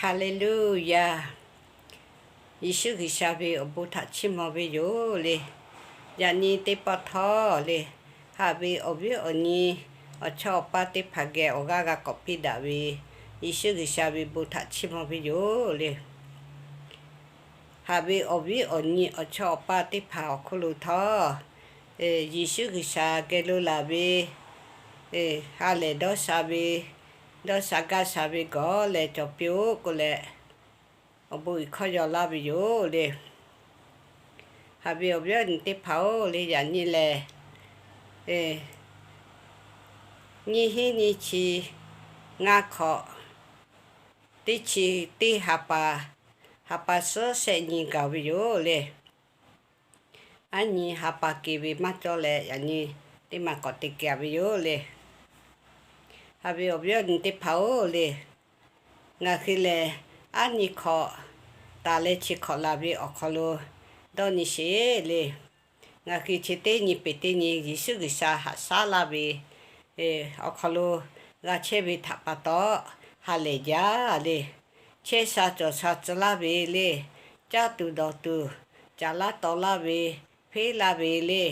Haˍleˍluˇyaˬ. Yeˍsuˆ G'uiˬsha ve awˬ bon htaꞈ chiˇ mvuh ve yoˬ le. Yaꞈ nyi teˇ pawˆ htawˇ le, haꞈ ve awˬ viˉ awˬ nyi awˬ chawˇ awˬ paˇ teˇ hpaˍ geh awˬ g'aˇ g'a k'awꞈ piˇ daꞈ ve, Yeˍsuˆ G'uiˬsha ve bon htaꞈ chiˇ mvuh ve yoˬ le. Haꞈ ve awˬ viˉ awˬ nyi awˬ chawˇ awˬ paˇ teˇ hpaˍ awˬ hk'oˆ lo htawˇ, Yeˍsuˆ G'uiˬsha geh lo laˬ ve ha lehˬ dawˇ sha ve, dawˇ sha gaˇ sha ve gawˬ leh cawˬ piˇ-oˆ k'oˆ leh, awˬ bon uiˍ hkawˇ yaw laˇ ve yoˬ le. Haꞈ ve awˬ viˉ awˬ nyi teˇ hpaˍ-oˬ le, yaꞈ nyi lehˬ, nyiˇ hinˉ nyiˇ chi ngaˇ hk'awꞈ teˇ chi teˇ ha pa, ha pa suhˉ shehˆ nyi gaˬ ve yoˬ le. Aˉ nyi ha pa keˍ ve maˇ cawˇ leh, yaꞈ nyi teˇ maˬ k'awꞈ te keˍ ve yoˬ le. Haꞈ ve awˬ viˉ awˬ nyi teˇ hpaˍ-oˬ le, ngaˬ hui lehˬ aˉ nyi hk'awꞈ taˍ leh chi hk'awꞈ laˬ ve awˬ hk'aw lo dawˇ nyi sheˍ le. Ngaˬ hui chi teˇ nyi peˍ teˇ nyi Yeˍsuˆ G'uiˬsha haꞈ shaˉ laˇ ve awˬ hk'aw lo g'a chehˇ ve htaꞈ pa taw, ha lehˬ jaˇ le. Chehˇ sha cawˬ sha tcuh laˇ ve le. Caˇ tuˬ dawˬ tuˬ caˍ laˇ taw laˇ ve, hpeˉ laˇ ve le.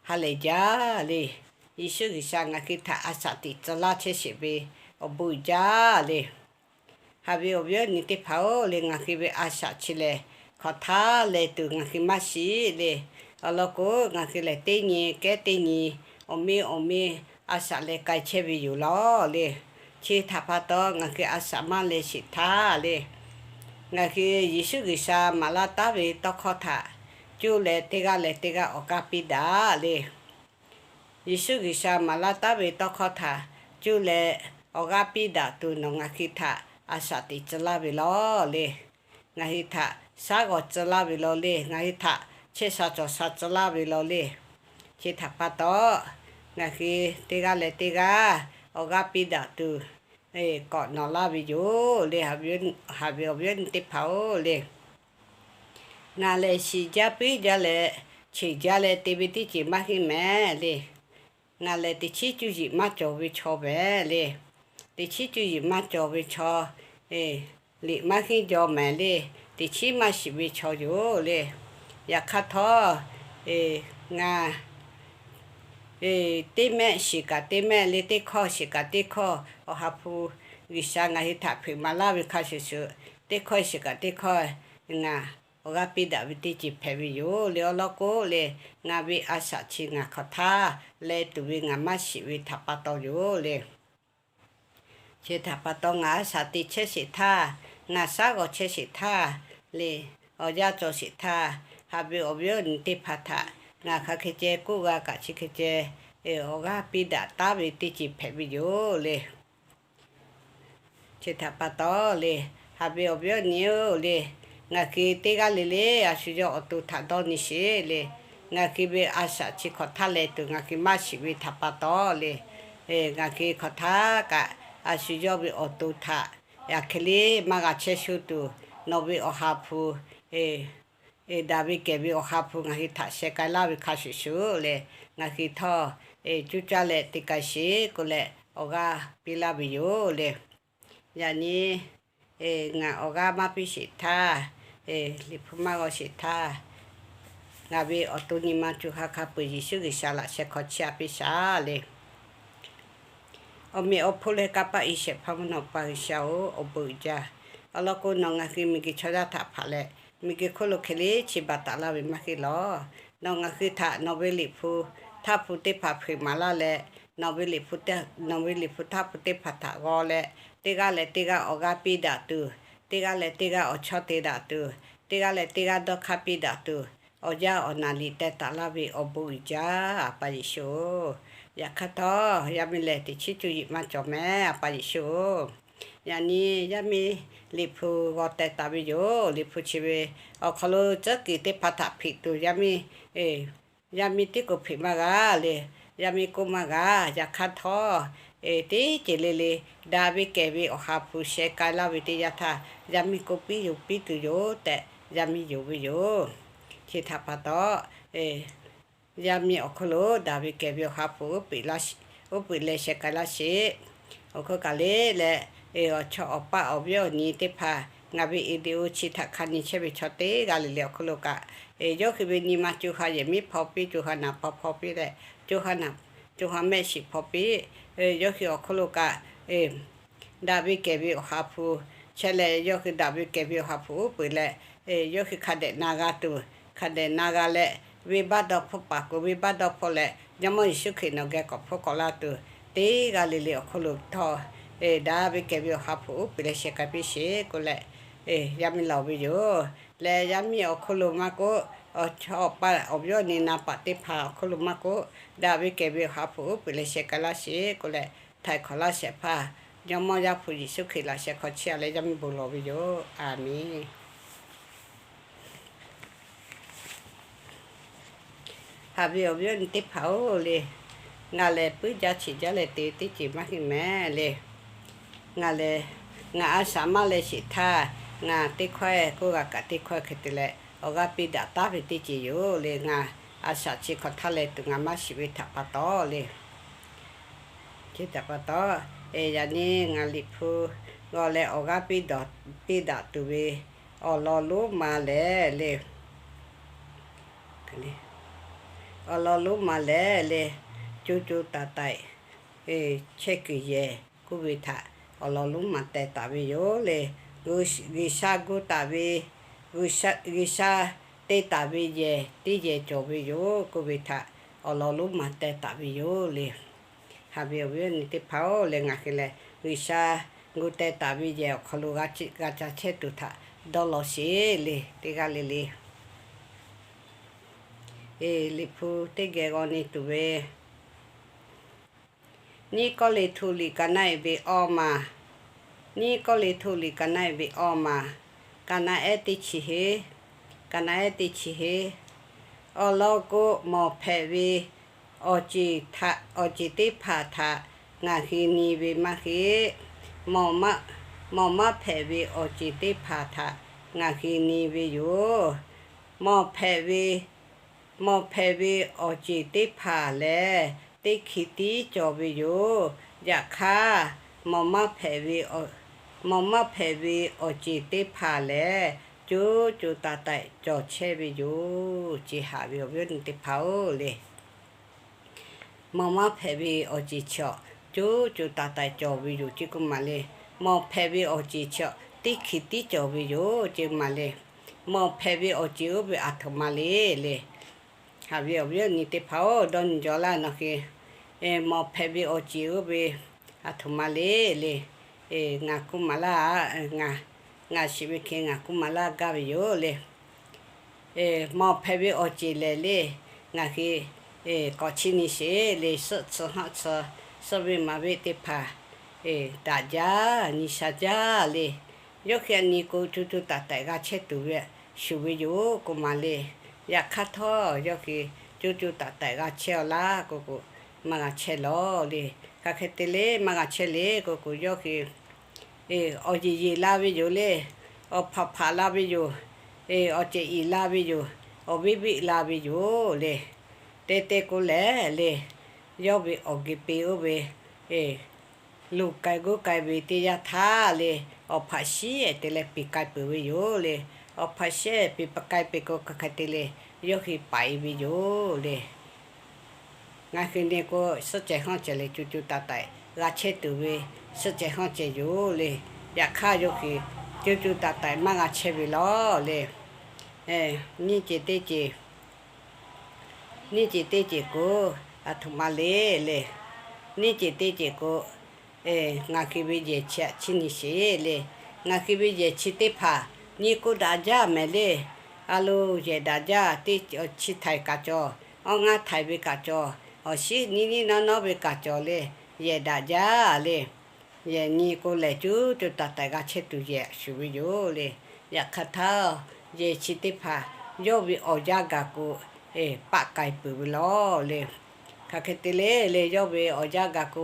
Ha lehˬ jaˇ le. Yeˍsuˆ G'uiˬsha ngaˬ hui htaꞈ a shaꞈ teꞈ tcuh laˇ chehˇ sheˍ ve awˬ bon uiˍ jaˇ le. Haꞈ ve awˬ viˉ awˬ nyi teˇ hpaˍ-oˬ le, ngaˬ hui ve a shaꞈ chi lehˬ hk'awꞈ htaˇ leh tuˬ ngaˬ hui maˇ shiˍ le. Awˬ lawn k'o, ngaˬ hui lehˬ teˇ nyi kehˉ teˇ nyi awˬ miˇ awˬ miˇ a shaꞈ leh k'ai chehˇ ve yoˬ law le. Chi htaꞈ pa taw, ngaˬ hui a shaꞈ maˇ leh sheˍ htaˇ le, ngaˬ hui Yeˍsuˆ G'uiˬsha maˍ laˇ taˉ ve tawˇ hkawˇ htaꞈ cuˇ leh teˇ g'aˇ leh teˇ g'aˇ awˬ g'aˇ piˇ daꞈ le. Yeˍsuˆ G'uiˬsha maˍ laˇ taˉ ve tawˇ hkawˇ htaꞈ cuˇ leh awˬ g'aˇ piˇ daꞈ tuˬ nawˬ ngaˬ hui htaꞈ a shaꞈ teꞈ tcuh laˇ ve law le. Ngaˬ hui htaꞈ shaˉ g'awˬ tcuh laˇ ve law le. Ngaˬ hui htaꞈ chehˇ sha cawˬ sha tcuh laˇ ve law le. Chi htaꞈ pa taw, ngaˬ hui teˇ g'aˇ leh teˇ g'aˇ awˬ g'aˇ piˇ daꞈ tuˬ k'awꞈ nawˬ laˇ ve yoˬ le. Haꞈ ve awˬ viˉ awˬ nyi teˇ hpaˍ-oˬ le, ngaˬ lehˬ shiˍ jaˇ puiˉ jaˇ leh cheˬ jaˇ leh te ve teˇ ceuˬ maˇ heˆ mehˍ le. Ngaˬ lehˬ teꞈ chiˉ cuˇ yiˍ maˇ cawˬ ve chaw mehˍ le. Teꞈ chiˉ cuˇ yiˍ maˇ cawˬ ve chaw, liꞈ maˇ henˇ jaw mehˍ le. Teꞈ chiˉ maˇ shiˍ ve chaw yoˬ le. Yaꞈ hk'aˇ htawˇ, ngaˬ teˇ mehˆ shiˍ kaꞈ teˇ mehˆ le, teˇ hkawˇ shiˍ kaꞈ teˇ hkawˇ, Awˬ ha hpu G'uiˬsha ngaˬ hui htaꞈ hpeuꞈ maˍ laˇ ve hk'a shuˍ shuˍ, teˇ hkawˇ shiˍ kaꞈ teˇ hkawˇ ngaˬ awˬ g'aˇ piˇ daꞈ ve teˇ ceuˬ hpehꞈ ve yoˬ le. Awˬ lawn k'o le, ngaˬ ve a shaꞈ chi ngaˬ hk'awꞈ htaˇ leh tuˬ ve ngaˬ maˇ shiˍ ve htaꞈ pa taw yoˬ le. Chi htaꞈ pa taw ngaˬ a shaꞈ teꞈ chehˇ sheˍ htaˇ, ngaˬ shaˉ g'awˬ chehˇ sheˍ htaˇ le, awˬ yanˇ cawˬ sheˍ htaˇ, haꞈ ve awˬ viˉ awˬ nyi teˇ hpaˍ htaꞈ ngaˬ hk'a hk'e ceh k'oˆ g'a kaꞈ chi hk'e ceh awˬ g'aˇ piˇ daꞈ taˉ ve teˇ ceuˬ hpehꞈ ve yoˬ le. Chi htaꞈ pa taw le, haꞈ ve awˬ viˉ awˬ nyi-oˬ le, ngaˬ hui teˇ g'aˇ le le a shu yawˇ awˬ to htaꞈ dawˇ nyi sheˍ le. Ngaˬ hui ve a shaꞈ chi hk'awꞈ htaˇ leh tuˬ ngaˬ hui maˇ shiˍ ve htaꞈ pa taw le, ngaˬ hui hk'awꞈ htaˇ kaꞈ a shu yawˇ ve awˬ to htaꞈ yaꞈ hk'e le maˇ g'a chehˇ shuˍ tuˬ, nawˬ ve Awˬ ha hpu daꞈ ve kehˬ ve Awˬ ha hpu ngaˬ hui htaꞈ sheh k'ai laˇ ve hk'a shuˍ shuˍ leh, ngaˬ hui htawˇ cuˇ caˇ leh te k'ai sheˍ k'oˆ leh awˬ g'aˇ piˇ laˇ ve yoˬ le. Yaꞈ nyi ngaˬ awˬ g'aˇ maˇ piˇ sheˍ htaˇ, Liꞈ hpu maˇ g'aw sheˍ htaˇ, ngaˬ ve awˬ to nyi ma co ha hk'a peu-eˬ Yeˍsuˆ G'uiˬsha laꞈ sheh hk'aw chiˇ aꞈ piˇ shaˍ le. Awˬ meꞈ awˬ hponˇ leh kanˇ paˆ i shehˍ hpaˇ mvuhˇ naw pa G'uiˬsha-oˬ, awˬ bon uiˍ jaˇ. Awˬ lawn k'o, nawˬ ngaˬ hui miˬguiˬ chaw yaˇ htaꞈ hpaꞈ leh, miˬguiˬ hk'oˆ lo hk'e le chi baˬ taˍ laˇ ve maˇ heˆ lawˬ. Nawˬ ngaˬ hui htaꞈ nawˬ ve Liꞈ hpu htaˇ hpu teˇ hpaˍ hpeuꞈ maˍ laˇ leh, nawˬ ve Liꞈ hpu, nawˬ ve Liꞈ hpu htaˇ hpu teˇ hpaˍ htaꞈ g'aw leh, teˇ g'aˇ leh teˇ g'aˇ awˬ g'aˇ piˇ daꞈ tuˬ, teˇ g'aˇ leh teˇ g'aˇ awˬ chawˇ te daꞈ tuˬ, teˇ g'aˇ leh teˇ g'aˇ dawˇ hk'aˇ piˇ daꞈ tuˬ, awˬ yanˇ awˬ naˍ liꞈ teh taˍ laˇ ve awˬ bon uiˍ jaˇ, A pa Yeˍsuˆ-oˬ. Yaꞈ hk'aˇ htawˇ, yaˇ miˇ lehˬ teꞈ chiˉ cuˇ yiˍ maˇ cawˬ mehˍ, A pa Yeˍsuˆ-oˬ. Yaꞈ nyi yaˇ miˇ Liꞈ hpu g'aw teh taˍ ve yoˬ. Liꞈ hpu chi ve awˬ hk'aw lo tcuhˉ kuiˬ teˇ hpaˍ htaꞈ hpeꞈ tuˬ yaˇ miˇ, yaˇ miˇ tiˉ k'o hpeꞈ maˇ g'a le. Yaˇ miˇ k'oˆ maˇ g'a. Yaꞈ hk'aˇ htawˇ, teˇ ceuˬ le le daꞈ ve kehˬ ve Awˬ ha hpu sheh k'ai laˇ ve teˇ yanˇ htaˇ, yaˇ miˇ k'oˆ piˇ yoˬ, piˇ tuˬ yoˬ tehꞈ yaˇ miˇ yonˍ ve yoˬ. Chi htaꞈ pa taw, yaˇ miˇ awˬ hk'oˆ lo daꞈ ve kehˬ ve Awˬ ha hpu uˉ peunˍ leh sheh k'ai laˇ sheˍ. Awˬ hk'oˆ kaꞈ le leh, awˬ chawˇ awˬ paˆ awˬ viˉ awˬ nyi teˇ hpaˍ ngaˬ ve video chi htaꞈ hk'a nyi chehˇ ve chaw teˇ g'aˇ le le awˬ hk'oˆ lo kaꞈ, yawˇ hui ve nyi ma co ha yehˬ miˉ hpaw piˇ, co ha naˍ hpaw hpaw piˇ leh, co ha naˍ, co ha mehˆ shiˍ hpaw piˇ. Yawˇ hui awˬ hk'oˆ lo kaꞈ daꞈ ve kehˬ ve awˬ ha hpu chehˇ leh, yawˇ hui daꞈ ve kehˬ ve awˬ ha hpu uˉ peunˍ leh, yawˇ hui hk'a dehꞈ na g'a tuˬ, hk'a dehꞈ na g'a leh, venˇbaˆ dawˇ hpfuhˆ paˍ k'o venˇbaˆ dawˇ hpfuhˆ leh, Jawˇmawˇ Yeˍsuˆ Hkriꞈ nawˬ geh k'awꞈ hpfuhˆ k'awꞈ laˇ tuˬ, teˇ g'aˇ le le awˬ hk'oˆ lo htawˇ, daꞈ ve kehˬ ve awˬ ha hpu uˉ peunˍ leh sheh k'ai piˇ sheˍ k'oˆ leh, yaˇ miˇ laˬ ve yoˬ. Leh yaˇ miˇ awˬ hk'oˆ lo maˇ k'oˆ, awˬ chawˇ awˬ paˆ awˬ viˉ awˬ nyi na paˍ teˇ hpaˍ awˬ hk'oˆ lo maˇ k'oˆ, daꞈ ve kehˬ ve awˬ ha hpu uˉ peunˍ leh sheh k'ai laˇ sheˍ k'oˆ leh, htaiˍ hk'awꞈ laˇ shehˍ hpaˇ, Jawˇmawˇ Yaˇ hpu Yeˍsuˆ Hkriꞈ laꞈ sheh hk'aw chiˇ a leh yaˇ miˇ bon lawˬ ve yoˬ. A menˬ. Haꞈ ve awˬ viˉ awˬ nyi teˇ hpaˍ-oˬ le, ngaˬ lehˬ puiˉ jaˇ cheꞈ jaˇ leh te teˇ ceuˬ maˇ heˆ mehˍ le. Ngaˬ lehˬ, ngaˬ a shaꞈ maˇ leh sheˍ htaˇ, ngaˬ teˇ hkawehˇ k'oˆ g'a kaꞈ teˇ hkawehˇ hk'e te leh awˬ g'aˇ piˇ daꞈ taˉ ve teˇ ceuˬ yoˬ le. Ngaˬ a shaꞈ chi hk'awꞈ htaˇ leh tuˬ ngaˬ maˇ shiˍ ve htaꞈ pa taw le. Chi htaꞈ pa taw, yaꞈ nyi ngaˬ Liꞈ hpu g'aw leh awˬ g'aˇ piˇ daꞈ tuˬ ve awˬ lawn lonˉ ma lehˬ le, awˬ lawn lonˉ ma lehˬ le, co co taiˍ taiˍ chehˇ kuiˬ yehˬ k'oˆ ve htaꞈ awˬ lawn lonˉ ma teh taˍ ve yoˬ le. G'uiˬsha gu taˍ ve, G'uiˬsha te taˍ ve yehˬ teˇ yehˬ cawˬ ve yoˬ k'oˆ ve htaꞈ awˬ lawn lonˉ ma teh taˍ ve yoˬ le. Haꞈ ve awˬ viˉ awˬ nyi teˇ hpaˍ-oˬ le, ngaˬ hui lehˬ G'uiˬsha gu teh taˍ ve yehˬ awˬ hk'aw lo g'a ca chehˇ tuˬ htaꞈ dawˇ law sheˍ le, teˇ g'aˇ le le. Liꞈ hpu teˇ geh g'aw nyi tuˬ ve, Nyiˇ Kawˇrenˍhtuˆ liꞈ ka naˆ-ehˉ ve awˇ ma, Nyiˇ Kawˇrenˍhtuˆ liꞈ ka naˆ-ehˉ ve awˇ ma, ka naˆ-ehˉ teˇ chi heˆ, ka naˆ-ehˉ teˇ chi heˆ. Awˬ lawn k'o, mawˬ hpehꞈ ve awˬ ceˬ htaꞈ, awˬ ceˬ teˇ hpaˍ htaꞈ ngaˬ hui nyi ve maˇ heˆ. Mawˬ maˇ hpehꞈ ve awˬ ceˬ teˇ hpaˍ htaꞈ ngaˬ hui nyi ve yoˬ. Mawˬ hpehꞈ ve, mawˬ hpehꞈ ve awˬ ceˬ teˇ hpaˍ lehˬ, teˇ hkui tiˉ cawˬ ve yoˬ. Yaꞈ hk'aˇ, mawˬ maˇ hpehꞈ ve, mawˬ maˇ hpehꞈ ve awˬ ceˬ teˇ hpaˍ lehˬ, co co taiˍ taiˍ cawˬ chehˇ ve yoˬ. Chi haꞈ ve awˬ viˉ awˬ nyi teˇ hpaˍ-oˬ le. Mawˬ maˇ hpehꞈ ve awˬ ceˬ chi-awˬ, co co taiˍ taiˍ cawˬ ve yoˬ ce k'oˆ maˍ le. Mawˬ hpehꞈ ve awˬ ceˬ chi-awˬ, teˇ hkui tiˉ cawˬ ve yoˬ ce maˍ le. Mawˬ hpehꞈ ve awˬ ceˬ oˇ ve aˬ htoꞈ ma le le. Haꞈ ve awˬ viˉ awˬ nyi teˇ hpaˍ-oˬ, dawˇ nyi jaw laˇ nawˬ hui. Mawˬ hpehꞈ ve awˬ ceˬ oˇ ve aˬ htoꞈ ma le le. Ngaˬ k'oˆ maˍ laˇ, ngaˬ shiˍ ve hk'e ngaˬ k'oˆ maˍ laˇ gaˇ ve yoˬ le. Mawˬ hpehꞈ ve awˬ ceˬ lehˬ le, ngaˬ hui k'awꞈ chiˇ nyi sheˍ le. Suhˆ tcuh haˆ tcuh, suhˆ ve maˍ ve teˇ hpaˍ daꞈ jaˇ, nyi sha jaˇ le. Yawˇ hui a nyi k'o, co co taiˍ taiˍ g'a chehˇ tuˬ ve shuˍ ve yoˬ k'oˆ maˍ le. Yaꞈ hk'aˇ htawˇ, yawˇ hui co co taiˍ taiˍ g'a chehˇ-aw laˇ k'oˆ k'o, maˇ g'a chehˇ lawˬ le. Hk'aˬ hk'e te le maˇ g'a chehˇ le k'oˆ k'o, yawˇ hui awˬ yeˬ yeˬ la ve yoˬ le. Awˬ hpaꞈ hpaꞈ la ve yoˬ. Awˬ cehˬ iˍ la ve yoˬ. Awˬ viˉ viˆ la ve yoˬ le. Te te k'o lehˬ le, yawˇ ve awˬ geh pe oˇ ve luˬ k'ai g'uˇ k'ai ve teˇ yanˇ htaˇ le, awˬ hpaꞈ shiˉ-ehˍ te leh peˬ k'ai peuˬ ve yoˬ le. Awˬ hpaꞈ shiˉ-ehˍ peˬ k'ai peuˬ k'o, hk'aˬ hk'e te le, yawˇ hui paiˍ ve yoˬ le. Ngaˬ hui nyi k'o, suhˆ cehˬ hawˇ cehˬ lehˬ, co co taiˍ taiˍ g'a chehˇ tuˬ ve suhˆ cehˬ hawˇ cehˬ yoˬ le. Yaꞈ hk'aˇ, yawˇ hui co co taiˍ taiˍ maˇ g'a chehˇ ve lawˬ le. Nyiˇ ceuˬ teˇ ceuˬ, nyiˇ ceuˬ teˇ ceuˬ k'o, aˬ htoꞈ ma le le. Nyiˇ ceuˬ teˇ ceuˬ k'o, ngaˬ hui ve yehˬ chi htaꞈ chiˇ nyi sheˍ le. Ngaˬ hui ve yehˬ chi teˇ hpaˍ nyi k'o daꞈ jaˇ mehˍ le. A lo, yehˬ daꞈ jaˇ, teˇ chi htaiˍ kaꞈ cawˬ, awˇ ngaˇ htaiˍ ve kaꞈ cawˬ, awˬ shiˉ nyiˇ nyiˇ nawˉ nawˉ ve kaꞈ cawˬ le. Yehˬ daꞈ jaˇ le. Yehˬ nyi k'o lehˬ, co co taiˍ taiˍ g'a chehˇ tuˬ yehˬ shuˍ ve yoˬ le. Yaꞈ hk'aˇ htawˇ, yehˬ chi teˇ hpaˍ yawˇ ve awˬ yanˇ gaˬ k'o, paˆ k'ai peuˬ ve lawˬ le. Hk'aˬ hk'e te le le, yawˇ ve awˬ yanˇ gaˬ k'o,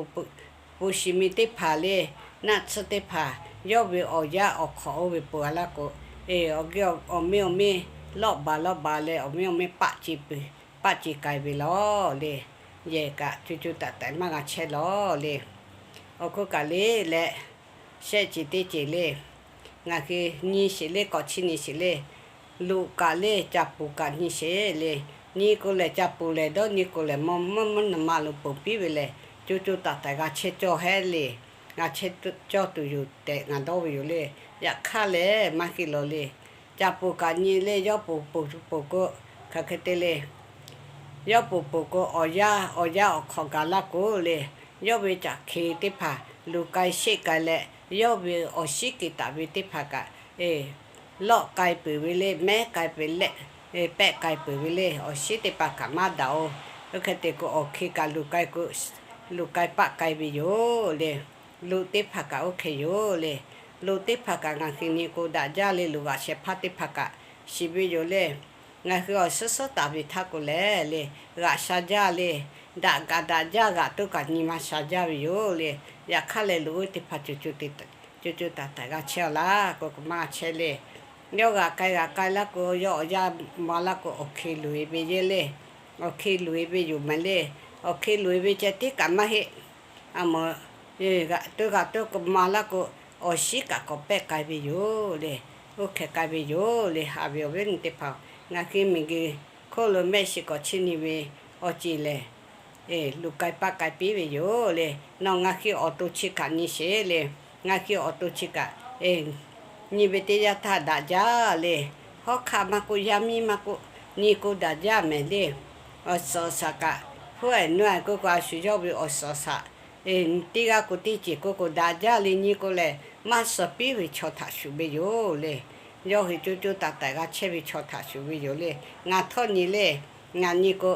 pu shi mi teˇ hpaˍ le, naˆ tsuhˇ teˇ hpaˍ yawˇ ve awˬ yanˇ awˬ hk'awꞈ oˇ ve peuˬ a laˇ k'o, awˬ geh awˬ miˇ awˬ miˇ lawˆ baˬ lawˆ baˬ leh, awˬ miˇ awˬ miˇ paˆ ce peuˬ, paˆ ce k'ai ve lawˬ le. Yehˬ kaꞈ co co taiˍ taiˍ maˇ g'a chehˇ lawˬ le. Awˬ hk'oˆ kaꞈ le leh, Shehˆ ceˬ teˇ ceˬ le. Ngaˬ hui nyi sheˍ le, k'awꞈ chiˇ nyi sheˍ le. Luꞈ kaꞈ le, ca puˍ kaꞈ nyi sheˍ le. Nyi k'o lehˬ ca puˍ lehˬ dawˇ, nyi k'o lehˬ mvuhˇ mvuhˇ naw ma lo ponˬ piˇ ve lehˬ, co co taiˍ taiˍ g'a chehˇ cawˇ hehˉ le. G'a chehˇ cawˇ tuˬ yoˬ tehꞈ ngaˬ dawˇ ve yoˬ le. Yaꞈ hk'aˇ lehˬ maˇ heˆ lawˬ le. Ca puˍ kaꞈ nyi le, yawˇ ponˬ ponˬ ponˬ k'o, hk'aˬ hk'e te le. Yawˇ ponˬ ponˬ k'o, awˬ yanˇ awˬ yanˇ awˬ hk'awꞈ gaˬ laˇ k'o le, yawˇ ve caꞈ hk'e teˇ hpaˍ luˬ k'ai sheˆ k'ai leh, yawˇ ve awˬ shinˉ keu taˍ ve teˇ hpaˍ kaꞈ lawˆ k'ai peuˬ ve le, mehˉ k'ai peuˬ leh, pehˆ k'ai peuˬ ve le. Awˬ shinˉ teˇ hpaˍ kaꞈ maˇ daꞈ-oˬ. Oˇ hk'e te k'o, awˬ hk'e kaꞈ luˬ k'ai k'o, luˬ k'ai paˆ k'ai ve yoˬ le. Luꞈ teˇ hpaˍ kaꞈ oˇ hk'e yoˬ le. Luꞈ teˇ hpaˍ kaꞈ ngaˬ hui nyi k'o daꞈ jaˇ le. Luˬ g'aꞈ shehˍ hpaˇ teˇ hpaˍ kaꞈ shiˍ ve yoˬ le. Ngaˬ hui awˬ suhˉ suhˉ taˍ ve htaˇ k'o lehˬ le, g'aꞈ sha jaˇ le. Daꞈ kaꞈ daꞈ jaˇ, g'aꞈ tuˉ kaꞈ nyi ma sha jaˇ ve yoˬ le. Yaꞈ hk'aˇ lehˬ, luˬ oˇ teˇ hpaˍ co co taiˍ taiˍ g'a chehˇ-aw laˇ k'o, k'o maˇ chehˇ le. Yawˇ g'aꞈ k'ai g'aꞈ k'ai laˇ k'o, yawˇ awˬ yanˇ ma laˇ k'o, awˬ hk'e luˬ-e ve yehˇ le. Awˬ hk'e luˬ-e ve yoˬ mehˍ le. Awˬ hk'e luˬ-e ve ceh tiˉ kaꞈ maˇ heˆ. A mawˬ, g'aꞈ tuˉ g'aꞈ tuˉ k'o ma laˇ k'o, awˬ shinˉ kaꞈ k'awꞈ pehˆ k'ai ve yoˬ le. Oˇ hk'e k'ai ve yoˬ le. Haꞈ ve awˬ viˉ awˬ nyi teˇ hpaˍ-oˬ, ngaˬ hui miˬguiˬ hk'oˆ lo mehˆ shiˍ k'awꞈ chiˇ nyi ve awˬ ceˬ lehˬ, luˬ k'ai paˆ k'ai piˇ ve yoˬ le. Nawˬ ngaˬ hui awˬ to chi htaꞈ nyi sheˍ le. Ngaˬ hui awˬ to chi kaꞈ nyi ve teˇ yanˇ htaˇ daꞈ jaˇ le. Hawˉ hk'aˆ maˇ k'oˆ, yaˇ miˇ maˇ k'oˆ, nyi k'o daꞈ jaˇ mehˍ le. Awˬ suhˍ awˬ shaˍ kaꞈ, hpu-e nuˇ-e k'oˆ k'o, a shu yawˇ ve awˬ suhˍ awˬ shaˍ teˇ g'aˇ k'o teˇ ceuˬ k'oˆ k'o daꞈ jaˇ le. Nyi k'o lehˬ, maˇ suh piˉ ve chaw htaꞈ shuˍ ve yoˬ le. Yawˇ hui co co taiˍ taiˍ g'a chehˇ ve chaw htaꞈ shuˍ ve yoˬ le. Ngaˬ htawˇ nyi le. Ngaˬ nyi k'o,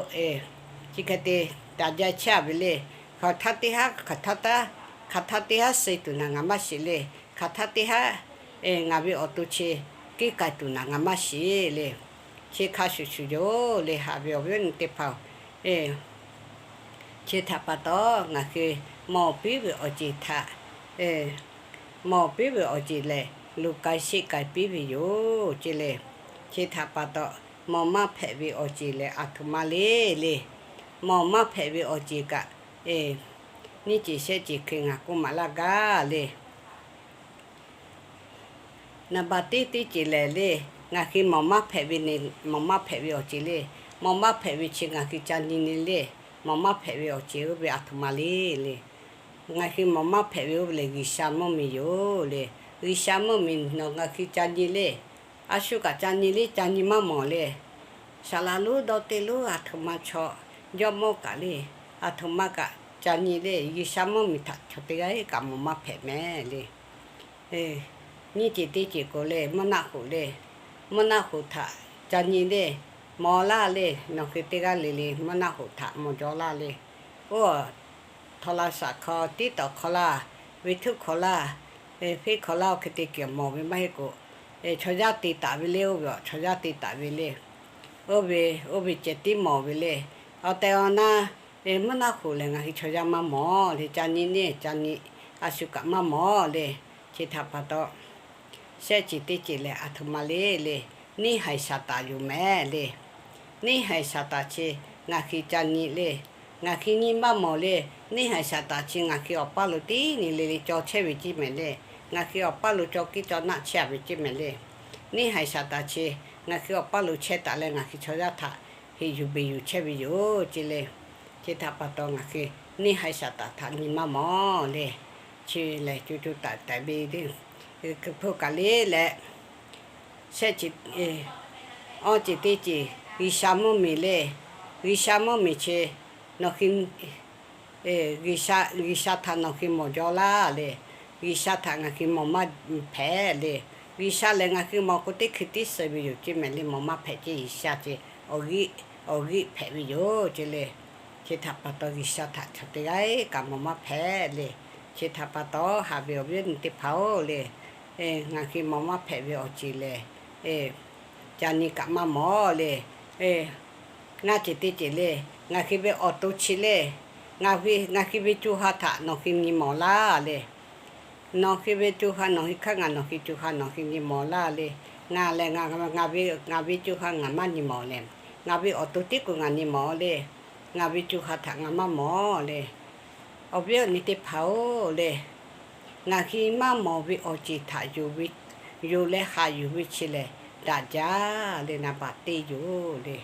chi hk'e te daꞈ jaˇ chehˇ-a ve le. Hk'aˬ htaˇ teˇ haˉ, hk'aˬ htaˇ taˉ, hk'aˬ htaˇ teˇ haˉ suh tuˬ naˬ ngaˬ maˇ shiˍ le. Hk'aˬ htaˇ teˇ haˉ ngaˬ ve awˬ to chi keu k'ai tuˬ naˬ ngaˬ maˇ shiˍ le. Chi hk'a shuˍ shuˍ yoˬ le. Haꞈ ve awˬ viˉ awˬ nyi teˇ hpaˍ-oˬ, chi htaꞈ pa taw ngaˬ hui mawˬ piˉ ve awˬ ceˬ htaꞈ, mawˬ piˉ ve awˬ ceˬ lehˬ, luˬ k'ai sheˆ k'ai piˇ ve yoˬ ce le. Chi htaꞈ pa taw, mawˬ maˇ hpehꞈ ve awˬ ceˬ lehˬ, aˬ htoꞈ ma le le. Mawˬ maˇ hpehꞈ ve awˬ ceˬ kaꞈ, nyiˇ ceˬ shehˆ ceˬ hk'e ngaˬ k'oˆ maˍ laˇ gaˇ le. Naˍ baˍ teˇ teˇ ceˬ lehˬ le, ngaˬ hui mawˬ maˇ hpehꞈ ve, mawˬ maˇ hpehꞈ ve awˬ ceˬ le. Mawˬ maˇ hpehꞈ ve chi ngaˬ hui ca nyi le le. Mawˬ maˇ hpehꞈ ve awˬ ceˬ oˇ ve aˬ htoꞈ ma le le. Ngaˬ hui mawˬ maˇ hpehꞈ ve oˇ ve lehˬ, G'uiˬsha mvuhˇmiˬ yoˬ le. G'uiˬsha mvuhˇmiˬ nawˬ ngaˬ hui ca nyi le. A shu kaꞈ ca nyi le, ca nyi maˇ mawˬ le. Saˍ laˍ lonˉ dawˇ te lonˉ aˬ htoꞈ ma chaw, jawˇmawˇ kaꞈ le, aˬ htoꞈ ma kaꞈ ca nyi le. G'uiˬsha mvuhˇmiˬ htaꞈ chaw teˇ g'aˇ kaꞈ mawˬ maˇ hpehꞈ mehˍ le. Nyiˇ ceˬ teˇ ceˬ k'o le, mvuhˇ naˆ hoꞈ le. Mvuhˇ naˆ hoꞈ htaꞈ ca nyi le, mawˬ laˇ le. Nawˬ hui teˇ g'aˇ le le mvuhˇ naˆ hoꞈ htaꞈ mawˬ jaw laˇ le. Oˇ, htaw la shaꞈ hk'aw, tiˉ tawˍ hk'aw laˇ, ve htuˇ hk'aw laˇ, feˇ hk'aw laˇ, oˇ hk'e te kehˬ mawˬ ve maˇ heˆ k'o, chaw yaˇ te taˍ ve le. Oˇ ve chaw yaˇ te taˍ ve le. Oˇ ve, oˇ ve ceh tiˉ mawˬ ve le. Awˬ tehˬ awˬ na, mvuhˇ naˆ hoꞈ lehˬ ngaˬ hui chaw yaˇ maˇ mawˬ le. Ca nyi neˇ ca nyi, a shu kaꞈ maˇ mawˬ le. Chi htaꞈ pa taw, shehˆ ceˬ teˇ ceˬ lehˬ aˬ htoꞈ ma le le, neˇ haiˬ Saˍtanˍ yoˬ mehˍ le. Neˇ haiˬ Saˍtanˍ chi ngaˬ hui ca nyi le. Ngaˬ hui nyi maˇ mawˬ le. Neˇ haiˬ Saˍtanˍ chi ngaˬ hui awˬ paˇ lo tiˉ nyi le le caw chehˇ ve ceˇ mehˍ le. Ngaˬ hui awˬ paˇ lo caw kiˇ caw naˆ chehˇ-a ve ceˇ mehˍ le. Neˇ haiˬ Saˍtanˍ chi ngaˬ hui awˬ paˇ lo chehˇ taˍ leh ngaˬ hui chaw yaˇ htaꞈ heꞈ yuˬ beˬ yuˬ chehˇ ve yoˬ ce le. Chi htaꞈ pa taw ngaˬ hui neˇ haiˬ Saˍtanˍ htaꞈ nyi maˇ mawˬ le. Chi lehˬ co co taiˍ taiˍ ve teˇ hpu kaꞈ le leh, shehˆ ceˬ, awˇ ceˬ teˇ ceˬ G'uiˬsha mvuhˇmiˬ le. G'uiˬsha mvuhˇmiˬ chi nawˬ hui G'uiˬsha, G'uiˬsha htaꞈ nawˬ hui mawˬ jaw laˇ le. G'uiˬsha htaꞈ ngaˬ hui mawˬ maˇ hpehꞈ le. G'uiˬsha lehˬ ngaˬ hui mawˬ k'o teˇ hkui tiˉ suh ve yoˬ ceˇ mehˍ le. Mawˬ maˇ hpehꞈ ceˇ. G'uiˬsha ce awˬ g'euˆ, awˬ g'euˆ hpehꞈ ve yoˬ ce le. Chi htaꞈ pa taw G'uiˬsha htaꞈ chaw teˇ g'aˇ kaꞈ mawˬ maˇ hpehꞈ le. Chi htaꞈ pa taw haꞈ ve awˬ viˉ awˬ nyi teˇ hpaˍ-oˬ le, ngaˬ hui mawˬ maˇ hpehꞈ ve awˬ ceˬ lehˬ, ca nyi kaꞈ maˇ mawˬ le. Ngaˇ ceˬ teˇ ceˬ le, ngaˬ hui ve awˬ to chi le, ngaˬ hui ve co ha htaꞈ nawˬ hui nyi mawˬ laˇ le. Nawˬ hui ve co ha nawˬ hui hkanˇ, ngaˬ nawˬ hui co ha nawˬ hui nyi mawˬ laˇ le. Ngaˬ lehˬ ngaˬ ve co ha ngaˬ maˇ nyi mawˬ le. Ngaˬ ve awˬ to tiˉ k'o ngaˬ nyi mawˬ le. Ngaˬ ve co ha htaꞈ ngaˬ maˇ mawˬ le. Awˬ viˉ awˬ nyi teˇ hpaˍ-oˬ le, Ngaˬ hui maˇ mawˬ ve awˬ ceˬ htaꞈ yonˍ ve, yonˍ leh haꞈ yuˬ ve chi lehˬ, daꞈ jaˇ le, naˍ baˬ teˇ yoˬ le.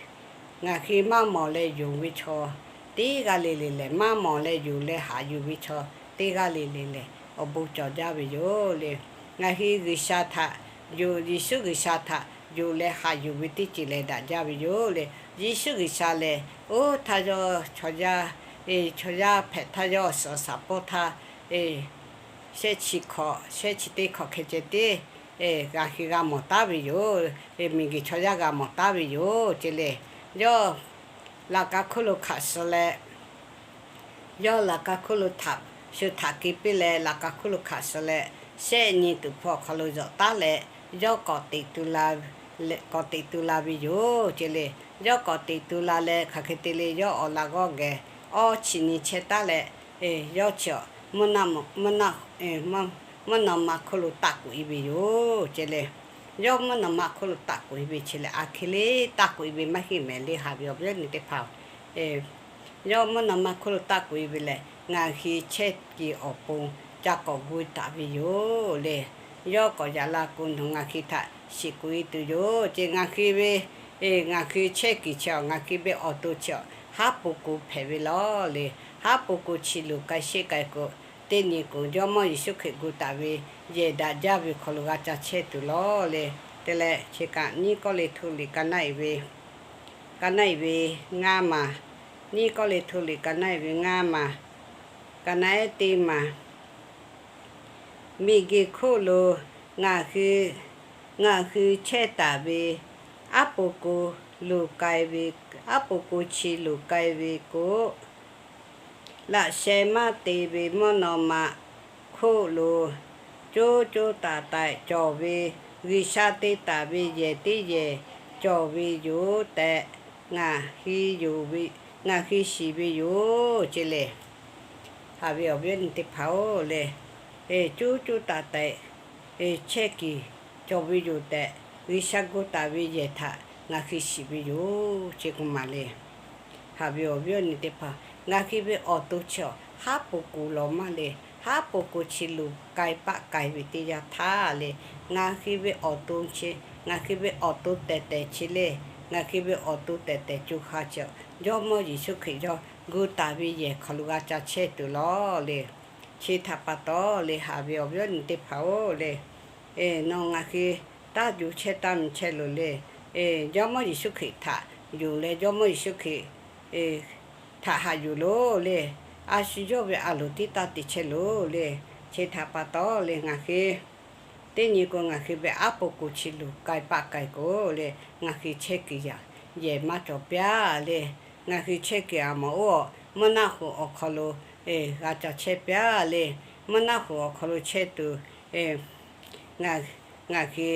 Ngaˬ hui maˇ mawˬ leh yonˍ ve chaw teˇ g'aˇ le le lehˬ, maˇ mawˬ leh yonˍ leh haꞈ yuˬ ve chaw teˇ g'aˇ le le lehˬ, awˬ bon cawˬ jaˇ ve yoˬ le. Ngaˬ hui G'uiˬsha htaꞈ yonˍ, Yeˍsuˆ G'uiˬsha htaꞈ yonˍ leh haꞈ yuˬ ve teˇ ceuˬ lehˬ, daꞈ jaˇ ve yoˬ le. Yeˍsuˆ G'uiˬsha lehˬ, oˇ htaˇ yawˇ chaw yaˇ, chaw yaˇ hpehꞈ htaˇ, yawˇ suhˍ shaˍ pawˇ htaˇ, shehˆ chi hkawꞈ, shehˆ chi teˇ hkawꞈ hkeh ceh tiˉ, ngaˬ hui g'a mawˬ taˉ ve yoˬ. Miˬguiˬ chaw yaˇ g'a mawˬ taˉ ve yoˬ ce le. Yawˇ laꞈ ka hkuˇ lo hkanˍ suh leh, yawˇ laꞈ ka hkuˇ lo htaꞈ shu htaꞈ keu piˇ leh, laꞈ ka hkuˇ lo hkanˍ suh leh, shehˆ nyi tuˍ hpfuh awˬ hk'aw lo zuhꞈ taˉ leh, yawˇ k'awꞈ teꞈ tu la, k'awꞈ teꞈ tu la ve yoˬ ce le. Yawˇ k'awꞈ teꞈ tu la leh, hk'aˬ hk'e te le, yawˇ awˬ laꞈ g'awˇ geh awˇ chi nyi chehˇ taˉ leh, yawˇ chi awˬ mvuhˇ naw ma hk'oˆ lo taˆ k'oꞈ e ve yoˬ ce le. Yawˇ mvuhˇ naw ma hk'oˆ lo taˆ k'oꞈ e ve chi lehˬ, aˬ hk'e le taˆ k'oꞈ e ve maˇ heˆ mehˍ le, haꞈ ve awˬ viˉ awˬ nyi teˇ hpaˍ-oˬ. Yawˇ mvuhˇ naw ma hk'oˆ lo taˆ k'oꞈ e ve lehˬ, ngaˬ hui chehˇ kuiˬ awˬ pon ca k'awꞈ gu taˍ ve yoˬ le. Yawˇ k'awꞈ yaꞈ la k'o, nawˬ ngaˬ hui htaꞈ shiˍ k'oꞈ e tuˬ yoˬ ce. Ngaˬ hui ve, ngaˬ hui chehˇ kuiˬ chi awˬ, ngaˬ hui ve awˬ to chi awˬ, haˉ po ku hpehꞈ ve lawˬ le. Haˉ po ku chi luˬ k'ai sheˆ k'ai k'o, teˇ nyi k'o Jawˇmawˇ Yeˍsuˆ Hkriꞈ gu taˍ ve yehˬ daꞈ jaˇ ve awˬ hk'aw lo g'a ca chehˇ tuˬ lawˬ le. Te leh chi kaꞈ nyiˇ Kawˇrenˍhtuˆ liꞈ ka naˆ uiˍ ve, ka naˆ uiˍ ve ngaˇ maˬ, nyiˇ Kawˇrenˍhtuˆ liꞈ ka naˆ uiˍ ve ngaˇ maˬ, ka naˆ ehˉ teˇ maˬ, miˬguiˬ hk'oˆ lo ngaˬ hui, ngaˬ hui chehˇ taˍ ve, aˉ po ku luˬ k'ai ve, aˉ po ku chi luˬ k'ai ve k'o, laꞈ sheh maˇ te ve mvuhˇ naw ma hk'oˆ lo, coˇ coˇ taiˍ taiˍ cawˬ ve, G'uiˬsha te taˍ ve yehˬ teˇ yehˬ cawˬ ve yoˬ tehꞈ, ngaˬ hui yonˍ ve, ngaˬ hui shiˍ ve yoˬ ce le. Haꞈ ve awˬ viˉ awˬ nyi teˇ hpaˍ-oˬ le, coˇ coˇ taiˍ taiˍ chehˇ kuiˬ cawˬ ve yoˬ tehꞈ, G'uiˬsha gu taˍ ve yehˬ htaꞈ ngaˬ hui shiˍ ve yoˬ ce k'oˆ maˬ le. Haꞈ ve awˬ viˉ awˬ nyi teˇ hpaˍ, ngaˬ hui ve awˬ to chi awˬ haˉ po ku lawˬ maˇ le. Haˉ po ku chi luˬ k'ai paˆ k'ai ve teˇ yanˇ htaˇ le, ngaˬ hui ve awˬ to chi, ngaˬ hui ve awˬ to tehˬ tehˬ chi le, ngaˬ hui ve awˬ to tehˬ tehˬ co ha chi awˬ, Jawˇmawˇ Yeˍsuˆ Hkriꞈ yawˇ gu taˍ ve yehˬ hk'aw lo g'a ca chehˇ tuˬ lawˬ le. Chi htaꞈ pa taw le, haꞈ ve awˬ viˉ awˬ nyi teˇ hpaˍ-oˬ le, nawˬ ngaˬ hui taˇ juˬ chehˇ taˇ miˬ chehˇ loˬ le. Jawˇmawˇ Yeˍsuˆ Hkriꞈ htaꞈ yonˍ leh, Jawˇmawˇ Yeˍsuˆ Hkriꞈ htaꞈ haꞈ yuˬ loˬ le. A shu yawˇ ve a loˍ tiˉ taˇ te chehˇ loˬ le. Chi htaꞈ pa taw le, ngaˬ hui teˇ nyi k'o, ngaˬ hui ve aˉ po ku chi luˬ k'ai paˆ k'ai k'o le, ngaˬ hui chehˇ kuiˬ yaꞈ yehˬ maˇ cawˬ piaˇ le. Ngaˬ hui chehˇ kuiˬ a mawˬ oˇ awˬ mvuhˇ naˆ hoꞈ awˬ hk'aw lo g'a ca chehˇ piaˇ le. Mvuhˇ naˆ hoꞈ awˬ hk'aw lo chehˇ tuˬ, ngaˬ hui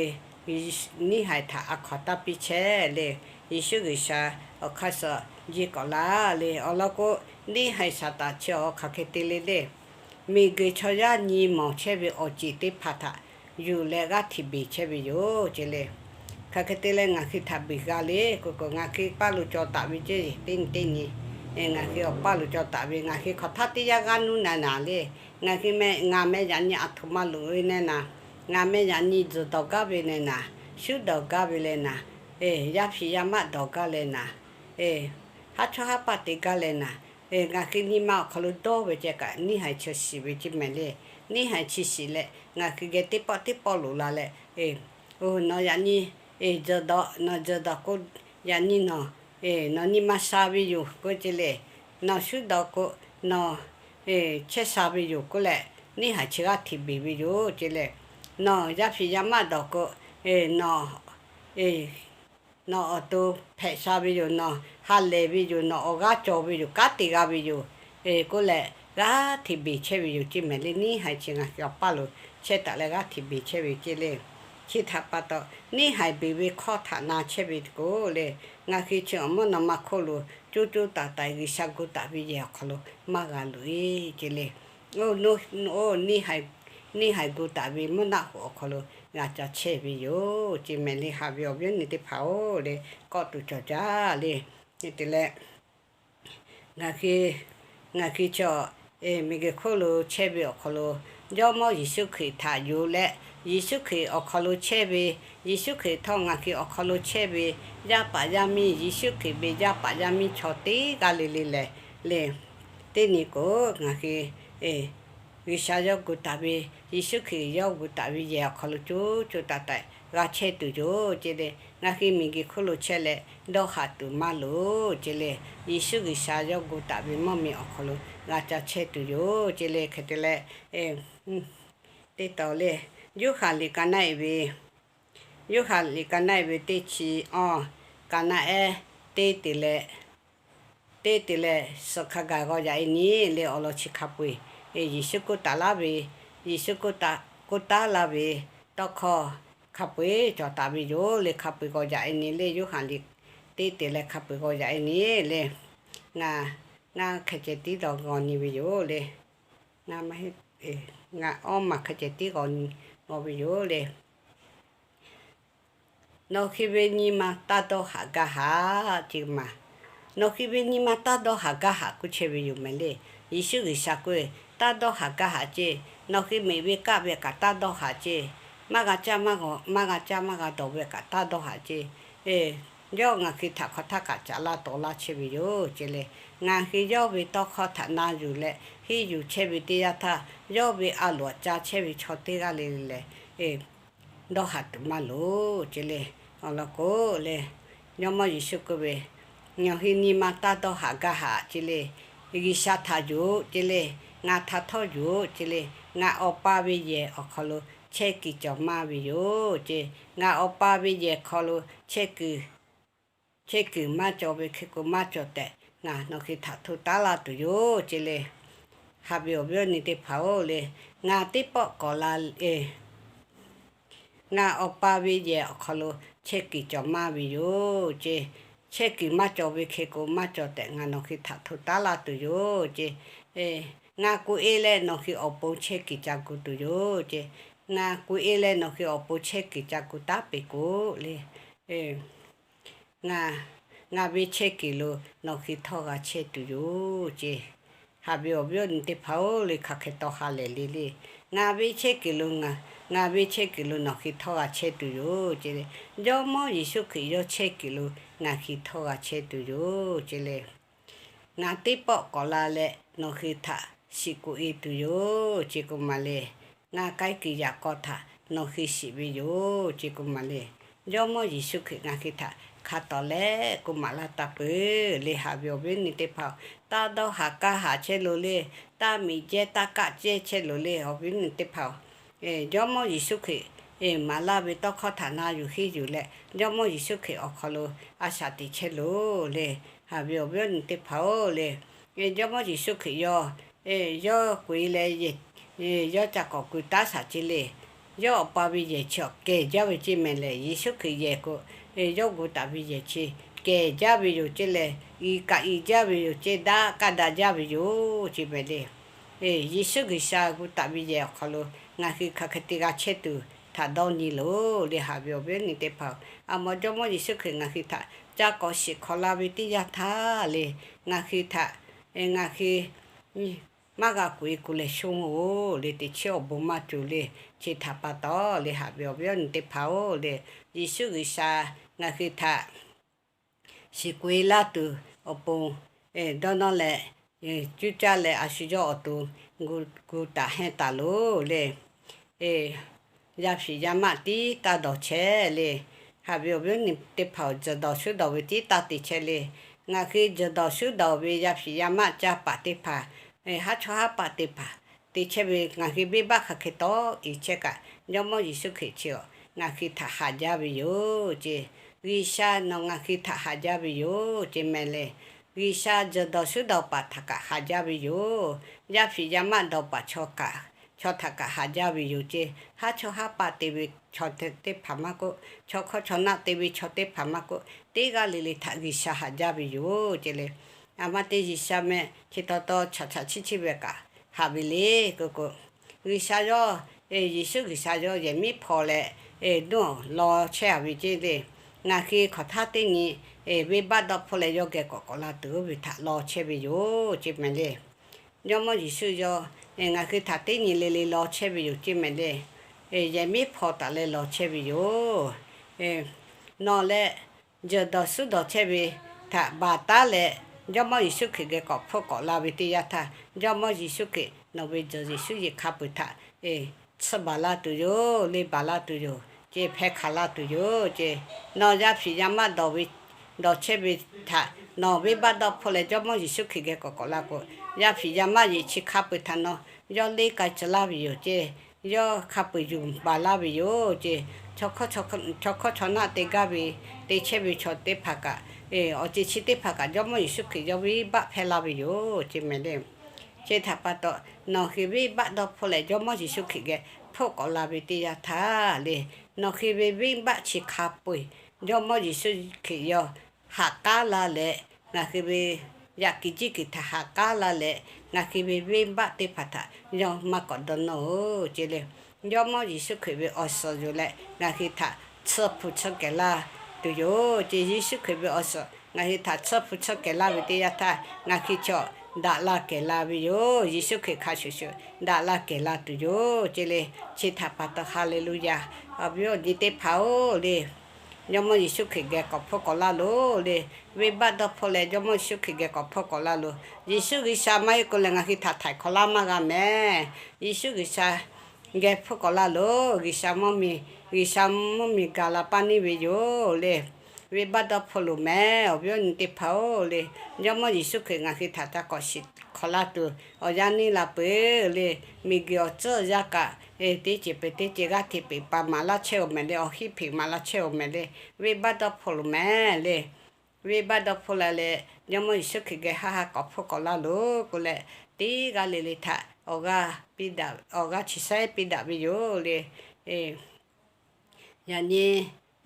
neˇ haiˬ htaꞈ a hkawnˍ taˇ piˇ chehˇ le. Yeˍsuˆ G'uiˬsha awˬ hk'aˇ suh jeˇ k'awꞈ laˇ le. Awˬ lawn k'o, neˇ haiˬ Saˍtanˍ chi awˬ hk'aˬ hk'e te le le, miˬguiˬ chaw yaˇ nyi mawˬ chehˇ ve awˬ ceˬ teˇ hpaˍ htaꞈ yuˬ leh g'aˇ hteꞈ beˬ chehˇ ve yoˬ ce le. Hk'aˬ hk'e te leh ngaˬ hui htaꞈ beˬ g'a le k'o k'o, ngaˬ hui paˇ lo caw taˍ ve ceˇ teˇ nyi teˇ nyi, ngaˬ hui awˬ paˇ lo caw taˍ ve, ngaˬ hui hk'awꞈ htaˇ teˇ yanˇ g'aˇ nuˇ na naˍ le. Ngaˬ hui meh, ngaˬ meh yaꞈ nyi aˬ htoꞈ ma loꞈ ve neh naˍ, ngaˬ meh yaꞈ nyi tzuhˬ dawˬ gaˇ ve neh naˍ, shuˉ dawˬ gaˇ ve leh naˍ, yaˇ hpiꞈ yaˇ maˆ dawˬ gaˇ leh naˍ, haˉ chawˇ haˉ paˆ te gaˇ leh naˍ, ngaˬ hui nyi ma awˬ hk'aw lo dawˇ ve ceh kaꞈ, neˇ haiˬ chi shiˍ ve ceˇ mehˍ le. Neˇ haiˬ chi shiˍ leh, ngaˬ hui geh teˇ pawˆ teˇ pawˆ loꞈ la leh, nawˬ yaꞈ nyi tzuhˬ dawˬ, nawˬ tzuhˬ dawˬ k'o, yaꞈ nyi nawˬ, nawˬ nyi ma sha ve yoˬ k'oˆ ce le. Nawˬ shuˉ dawˬ k'o, nawˬ chehˇ sha ve yoˬ k'oˆ leh, neˇ haiˬ chi g'aˇ hteꞈ beˬ ve yoˬ ce le. Nawˬ yaˇ hpiꞈ yaˇ maˆ dawˬ k'o, nawˬ nawˬ awˬ to hpehꞈ sha ve yoˬ, nawˬ ha lehˬ ve yoˬ, nawˬ awˬ g'aˇ cawˬ ve yoˬ, kanˉ te g'a ve yoˬ k'oˆ leh, g'aˇ hteꞈ beˬ chehˇ ve yoˬ ceˇ mehˍ le. Neˇ haiˬ chi ngaˬ hui awˬ paˇ lo chehˇ taˍ leh g'aˇ hteꞈ beˬ chehˇ ve yoˬ ceˇ le. Chi htaꞈ pa taw, neˇ haiˬ beˬ ve hkawˇ htaꞈ na chehˇ ve k'o le, ngaˬ hui chi awˬ mvuhˇ naw ma hk'oˆ lo coˇ coˇ taiˍ taiˍ G'uiˬsha gu taˍ ve yehˬ awˬ hk'aw lo maˇ g'a loꞈ e ce le. Oˇ, neˇ haiˬ gu taˍ ve mvuhˇ naˆ hoꞈ awˬ hk'aw lo g'a ca chehˇ ve yoˬ ceˇ mehˍ le. Haꞈ ve awˬ viˉ awˬ nyi teˇ hpaˍ-oˬ le, kawˆ tuˬ cawˬ jaˇ le. Te leh, ngaˬ hui, ngaˬ hui chi awˬ miˬguiˬ hk'oˆ lo chehˇ ve awˬ hk'aw lo, Jawˇmawˇ Yeˍsuˆ Hkriꞈ htaꞈ yonˍ leh, Yeˍsuˆ Hkriꞈ awˬ hk'aw lo chehˇ ve, Yeˍsuˆ Hkriꞈ htawˇ ngaˬ hui awˬ hk'aw lo chehˇ ve yaˇ paˍ yaˇ miˇ, Yeˍsuˆ Hkriꞈ ve yaˇ paˍ yaˇ miˇ chaw teˇ g'aˇ le le lehˬ le, teˇ nyi k'o, ngaˬ hui G'uiˬsha yawˇ gu taˍ ve, Yeˍsuˆ Hkriꞈ yawˇ gu taˍ ve yehˬ awˬ hk'aw lo co co taiˍ taiˍ g'a chehˇ tuˬ yoˬ ce le. Ngaˬ hui miˬguiˬ hk'oˆ lo chehˇ leh dawˇ haˍ tuˬ maˇ loˍ ce le. Yeˍsuˆ G'uiˬsha yawˇ gu taˍ ve mvuhˇmiˬ awˬ hk'aw lo g'a ca chehˇ tuˬ yoˬ ce le. Hk'e te leh, teˇ taw le, Yoˇhanˬ liꞈ ka naˆ-e ve, Yoˇhanˬ liꞈ ka naˆ-e ve teˇ chi awˇ, ka naˆ ehˉ teˇ te leh, teˇ te leh suhˍ hk'a gaˬ g'aw yaꞈ-e nyi le awˬ lawn chi hk'a peu-eˬ, Yeˍsuˆ k'oˆ taˍ laˇ ve, Yeˍsuˆ k'oˆ taˍ, k'oˆ taˍ laˇ ve tawˇ hkawˇ hk'a peu-eˬ cawˬ taˍ ve yoˬ le. Hk'a peu-eˬ g'aw yaꞈ-e nyi le, Yoˇhanˬ liꞈ teˇ te leh hk'a peu-eˬ g'aw yaꞈ-e nyi le. Ngaˬ, ngaˬ hk'e ceh tiˉ dawˇ g'aw nyi ve yoˬ le. Ngaˬ maˇ heˆ, ngaˬ awˇ maˬ hk'e ceh tiˉ g'aw nyi g'aw ve yoˬ le. Nawˬ hui ve nyi ma taˇ dawˇ haˍ gaˇ haˍ ce maˬ. Nawˬ hui ve nyi ma taˇ dawˇ haˍ gaˇ haˍ k'oˆ chehˇ ve yoˬ mehˍ le. Yeˍsuˆ G'uiˬsha k'oˆ ve, taˇ dawˇ haˍ gaˇ haˍ ce. Nawˬ hui meꞈ ve kaˆ ve kaꞈ taˇ dawˇ haˍ ce. Maˇ g'a caˇ maˇ g'a, maˇ g'a caˇ maˇ g'a dawˬ ve kaꞈ taˇ dawˇ haˍ ce. Yawˇ ngaˬ hui htaꞈ hk'aw htaˇ kaꞈ caꞈ laˇ tawˍ laˇ chehˇ ve yoˬ ce le. Ngaˬ hui yawˇ ve tawˇ hkawˇ htaꞈ na yuˬ leh henˇ yuˬ chehˇ ve teˇ yanˇ htaˇ, yawˇ ve a loˍ aꞈ ca chehˇ ve chaw teˇ g'aˇ le le lehˬ, dawˇ haˍ tuˬ maˇ loˍ ce le. Awˬ lawn k'o le, Jawˇmawˇ Yeˍsuˆ k'oˆ ve, Nawˬ hui nyi ma taˇ dawˇ haˍ gaˇ haˍ ce le. G'uiˬsha htaꞈ yonˍ ce le. Ngaˬ htaꞈ htawˇ yonˍ ce le. Ngaˬ Awˬ pa ve yehˬ awˬ hk'aw lo chehˇ kuiˬ cawˬ maˇ ve yoˬ ce. Ngaˬ Awˬ pa ve yehˬ hk'aw lo chehˇ kuiˬ, chehˇ kuiˬ maˇ cawˬ ve hk'e k'o, maˇ cawˬ tehꞈ ngaˬ nawˬ hui htaꞈ hto taˉ laˇ tuˬ yoˬ ce le. Haꞈ ve awˬ viˉ awˬ nyi teˇ hpaˍ-oˬ le, ngaˬ teˇ pawˆ k'awꞈ la le. Ngaˬ Awˬ pa ve yehˬ awˬ hk'aw lo chehˇ kuiˬ cawˬ maˇ ve yoˬ ce. Chehˇ kuiˬ maˇ cawˬ ve hk'e k'o, maˇ cawˬ tehꞈ ngaˬ nawˬ hui htaꞈ hto taˉ laˇ tuˬ yoˬ ce. Ngaˬ kuˬ e leh nawˬ hui awˬ pon chehˇ kuiˬ ca gu tuˬ yoˬ ce. Ngaˬ kuˬ e leh nawˬ hui awˬ pon chehˇ kuiˬ ca gu taˉ peuˬ k'o le, ngaˬ, ngaˬ ve chehˇ kuiˬ lo nawˬ hui htawˇ g'a chehˇ tuˬ yoˬ ce. Haꞈ ve awˬ viˉ awˬ nyi teˇ hpaˍ-oˬ le, hk'aˬ hk'e taw ha lehˬ le le. Ngaˬ ve chehˇ kuiˬ lo ngaˬ, ngaˬ ve chehˇ kuiˬ lo nawˬ hui htawˇ g'a chehˇ tuˬ yoˬ ce le. Jawˇmawˇ Yeˍsuˆ Hkriꞈ yawˇ chehˇ kuiˬ lo ngaˬ hui htawˇ g'a chehˇ tuˬ yoˬ ce le. Ngaˬ teˇ pawˆ k'awꞈ la leh nawˬ hui htaꞈ shiˍ kuˬ e tuˬ yoˬ ce k'o maˬ le. Ngaˬ k'ai kuiˬ yaꞈ k'aw htaꞈ nawˬ hui shiˍ ve yoˬ ce k'o maˬ le. Jawˇmawˇ Yeˍsuˆ Hkriꞈ ngaˬ hui htaꞈ hk'a tawˍ leh k'oˆ maˍ laˇ taˍ peuˬ le. Haꞈ ve awˬ viˉ awˬ nyi teˇ hpaˍ-oˬ, taˇ dawˇ haˍ kaˇ haˍ chehˇ loˬ le. Taˇ miꞈ jehˇ taˇ kaˆ jehˇ chehˇ loˬ le. Awˬ viˉ awˬ nyi teˇ hpaˍ-oˬ, Jawˇmawˇ Yeˍsuˆ Hkriꞈ maˍ laˇ ve tawˇ hkawˇ htaꞈ na yuˬ henˇ yuˬ leh, Jawˇmawˇ Yeˍsuˆ Hkriꞈ awˬ hk'aw lo a shaꞈ teꞈ chehˇ loˬ le. Haꞈ ve awˬ viˉ awˬ nyi teˇ hpaˍ-oˬ le, Jawˇmawˇ Yeˍsuˆ Hkriꞈ yawˇ, yawˇ kuˬ e leh, yawˇ ca k'awꞈ kuˬ taˉ shaˍ ce le. Yawˇ Awˬ pa ve yehˬ chi awˬ kehˬ jaˇ ve ce mehˍ lehˬ, Yeˍsuˆ Hkriꞈ yehˬ k'o, yawˇ gu taˍ ve yehˬ chi kehˬ jaˇ ve yoˬ ce leh, iˍ kaꞈ iˍ jaˇ ve yoˬ ce, daꞈ kaꞈ daꞈ jaˇ ve yoˬ ce mehˍ le. Yeˍsuˆ G'uiˬsha gu taˍ ve yehˬ awˬ hk'aw lo ngaˬ hui hk'aˬ hk'e te g'a chehˇ tuˬ htaꞈ dawˇ nyi loˬ le. Haꞈ ve awˬ viˉ awˬ nyi teˇ hpaˍ-oˬ, a mawˬ Jawˇmawˇ Yeˍsuˆ Hkriꞈ ngaˬ hui htaꞈ ca k'awꞈ shiˍ hk'awꞈ la ve teˇ yanˇ htaˇ le, ngaˬ hui htaꞈ, ngaˬ hui maˇ g'a kuˬ e kuˬ leh shonˇ-oˬ le, teꞈ chiˉ awˬ bon maˇ cawˬ le. Chi htaꞈ pa taw le, haꞈ ve awˬ viˉ awˬ nyi teˇ hpaˍ-oˬ le, Yeˍsuˆ G'uiˬsha ngaˬ hui htaꞈ shiˍ kuˬ e laˇ tuˬ awˬ pon dawˇ nawˇ leh, cuˇ caˇ leh a shu yawˇ awˬ to gu taˍ hehnˇ taˍ loˬ le. Yaˇ fiˍ yaˇ maˆ tiˉ taˇ dawˬ chehˇ le. Haꞈ ve awˬ viˉ awˬ nyi teˇ hpaˍ-oˬ, tzuhˬ dawˬ shuˉ dawˬ ve tiˉ taˇ te chehˇ le. Ngaˬ hui tzuhˬ dawˬ shuˉ dawˬ ve yaˇ fiˍ yaˇ maˆ caˇ paˍ teˇ hpaˍ, haˉ chawˇ haˉ paˆ teˇ hpaˍ te chehˇ ve ngaˬ hui venˇbaˆ hk'aˬ hk'e tawˆ e chehˇ kaꞈ, Jawˇmawˇ Yeˍsuˆ Hkriꞈ chi awˬ ngaˬ hui htaꞈ haꞈ jaˇ ve yoˬ ce. G'uiˬsha nawˬ ngaˬ hui htaꞈ haꞈ jaˇ ve yoˬ ce mehˍ le. G'uiˬsha tzuhˬ dawˬ shuˉ dawˬ paˍ htaꞈ kaꞈ haꞈ jaˇ ve yoˬ. Yaˇ fiˍ yaˇ maˆ dawˬ paˍ chaw kaꞈ, chaw htaꞈ kaꞈ haꞈ jaˇ ve yoˬ ce. Haˉ chawˇ haˉ paˆ te ve chaw teˇ hpaˍ maˇ k'oˆ, chaw hkawˇ chaw naˆ te ve chaw teˇ hpaˍ maˇ k'oˆ, teˇ g'aˇ le le htaꞈ G'uiˬsha haꞈ jaˇ ve yoˬ ce le. A ma te G'uiˬsha meh chi taw taw chaꞈ chaꞈ chiˇ chiˇ ve kaꞈ haꞈ ve le k'oˆ k'o, G'uiˬsha yawˇ, Yeˍsuˆ G'uiˬsha yawˇ yehˬ miˉ hpaw leh, duˇ awˬ law chehˇ a ve ce le. Ngaˬ hui hk'aˬ htaˇ teˇ nyi venˇbaˆ dawˇ hpfuhˇ leh yawˇ geh k'awꞈ k'awꞈ la tuˬ oˇ ve htaꞈ law chehˇ ve yoˬ ce mehˍ le. Jawˇmawˇ Yeˍsuˆ yawˇ ngaˬ hui htaꞈ teˇ nyi le le law chehˇ ve yoˬ ceˇ mehˍ le. Yehˬ miˉ hpaw taˍ leh law chehˇ ve yoˬ. Nawˬ leh jeuˬ dawˬ suhˉ dawˬ chehˇ ve htaꞈ baˬ taˉ leh, Jawˇmawˇ Yeˍsuˆ Hkriꞈ geh k'awꞈ hpfuhˆ k'awꞈ la ve teˇ yanˇ htaˇ, Jawˇmawˇ Yeˍsuˆ Hkriꞈ nawˬ ve jawˬ Yeˍsuˆ yeˬ hk'a peu-eˬ htaꞈ tsuhˇ baˬ laˇ tuˬ yoˬ, le baˬ laˇ tuˬ yoˬ ceˇ, hpeh hkanˍ laˇ tuˬ yoˬ ceˇ. Nawˬ yaˇ hpiˍ yaˇ maˆ dawˬ ve, dawˬ chehˇ ve htaꞈ nawˬ venˇbaˆ dawˇ hpfuhˆ leh Jawˇmawˇ Yeˍsuˆ Hkriꞈ geh k'awꞈ k'awꞈ la k'o, yaˇ hpiˍ yaˇ maˆ yeˬ chi hk'a peu-eˬ htaꞈ nawˬ yawˇ leˇ k'ai tcuh laˇ ve yoˬ ceˇ. Yawˇ hk'a peu-eˬ yuˬ baˬ laˇ ve yoˬ ceˇ. Chaw hkawˇ chaw hkawˇ chaw naˆ te gaˇ ve te chehˇ ve chaw teˇ hpaˍ kaꞈ, awˬ ceuˬ chi teˇ hpaˍ kaꞈ Jawˇmawˇ Yeˍsuˆ Hkriꞈ yawˇ venˇbaˆ hpehˇ laˇ ve yoˬ ceˇ mehˍ le. Chi htaꞈ pa taw, nawˬ hui venˇbaˆ dawˇ hpfuhˆ leh Jawˇmawˇ Yeˍsuˆ Hkriꞈ geh hpfuhˆ k'awꞈ la ve teˇ yanˇ htaˇ le, nawˬ hui ve venˇbaˆ chi hk'a peu-eˬ Jawˇmawˇ Yeˍsuˆ Hkriꞈ yawˇ haꞈ k'aˉ laˇ leh, ngaˬ hui ve yaꞈ kiˍ jiˇ kiˍ htaꞈ haꞈ k'aˉ laˇ leh, ngaˬ hui ve venˇbaˆ teˇ hpaˍ htaꞈ yawˇ maˇ k'awꞈ dawˇ nawˇ-oˬ ceˇ le. Jawˇmawˇ Yeˍsuˆ Hkriꞈ ve awˬ suhˍ yuˬ leh ngaˬ hui htaꞈ tsuhˇ hpu tsuhˇ kehˬ laˇ tuˬ yoˬ ceˇ. Yeˍsuˆ Hkriꞈ ve awˬ suhˍ ngaˬ hui htaꞈ tsuhˇ hpu tsuhˇ kehˬ laˇ ve teˇ yanˇ htaˇ, ngaˬ hui chaw daꞈ la kehˬ la ve yoˬ. Yeˍsuˆ Hkriꞈ hk'a shuˍ shuˍ daꞈ la kehˬ la tuˬ yoˬ ceˇ le. Chi htaꞈ pa taw, Haˍleˍluˆyaˍ. Awˬ viˉ awˬ nyi teˇ hpaˍ-oˬ le, Jawˇmawˇ Yeˍsuˆ Hkriꞈ geh k'awꞈ hpfuhˆ k'awꞈ laˇ loˬ le. Venˇbaˆ dawˇ hpfuhˆ leh Jawˇmawˇ Yeˍsuˆ Hkriꞈ geh k'awꞈ hpfuhˆ k'awꞈ laˇ loˬ. Yeˍsuˆ G'uiˬsha maˇ heˆ k'o lehˬ, ngaˬ hui htaꞈ htaiˍ hk'awꞈ laˇ maˇ g'a mehˍ. Yeˍsuˆ G'uiˬsha geh hpfuhˆ k'awꞈ laˇ loˬ. G'uiˬsha mvuhˇmiˬ, G'uiˬsha mvuhˇmiˬ gaˬ la paˇ neˇ ve yoˬ le. Venˇbaˆ dawˇ hpfuhˆ loˬ mehˍ, awˬ viˉ awˬ nyi teˇ hpaˍ-oˬ le. Jawˇmawˇ Yeˍsuˆ Hkriꞈ ngaˬ hui htaꞈ ca k'awꞈ shiˍ hk'awꞈ laˇ tuˬ awˬ yanˇ neˇ la peuˬ le. Miˬguiˬ awˬ tcuhˉ awˬ yanˇ kaꞈ, teˇ ceuˬ peuˬ teˇ ceuˬ g'aˇ hteꞈ peꞈ pa maˍ laˇ chehˇ-oˬ mehˍ le. Awˬ hinˉ hpeꞈ maˍ laˇ chehˇ-oˬ mehˍ le. Venˇbaˆ dawˇ hpfuhˆ loˬ mehˍ le. Venˇbaˆ dawˇ hpfuhˆ la leh, Jawˇmawˇ Yeˍsuˆ Hkriꞈ geh haˆ haˆ k'awꞈ hpfuhˆ k'awꞈ laˇ loˬ k'oˆ leh, teˇ g'aˇ le le htaꞈ awˬ g'aˇ piˇ daꞈ, awˬ g'aˇ chi saiˉ piˇ daꞈ ve yoˬ le. Yaꞈ nyi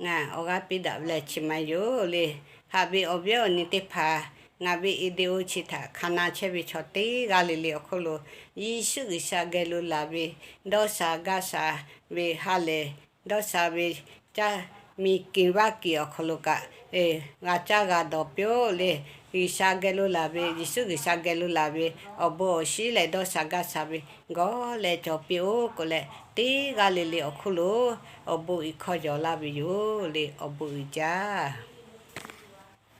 ngaˬ awˬ g'aˇ piˇ daꞈ ve lehˬ chi ma yoˬ le. Haꞈ ve awˬ viˉ awˬ nyi teˇ hpaˍ, ngaˬ ve video chi htaꞈ hk'a na chehˇ ve chaw teˇ g'aˇ le le awˬ hk'oˆ lo, Yeˍsuˆ G'uiˬsha geh lo laˬ ve dawˇ sha gaˇ sha ve ha lehˬ, dawˇ sha ve caˇ miˬ kiˬ vaˇ kiˬ awˬ hk'aw lo kaꞈ g'a caˇ g'a dawˬ piˇ-oˆ le. G'uiˬsha geh lo laˬ ve, Yeˍsuˆ G'uiˬsha geh lo laˬ ve awˬ bon awˬ shinˉ leh dawˇ sha gaˇ sha ve gawˇ leh cawˬ piˇ-oˆ k'oˆ leh, teˇ g'aˇ le le awˬ hk'oˆ lo awˬ bon uiˍ hkawˇ yaw laˇ ve yoˬ le. Awˬ bon uiˍ jaˇ.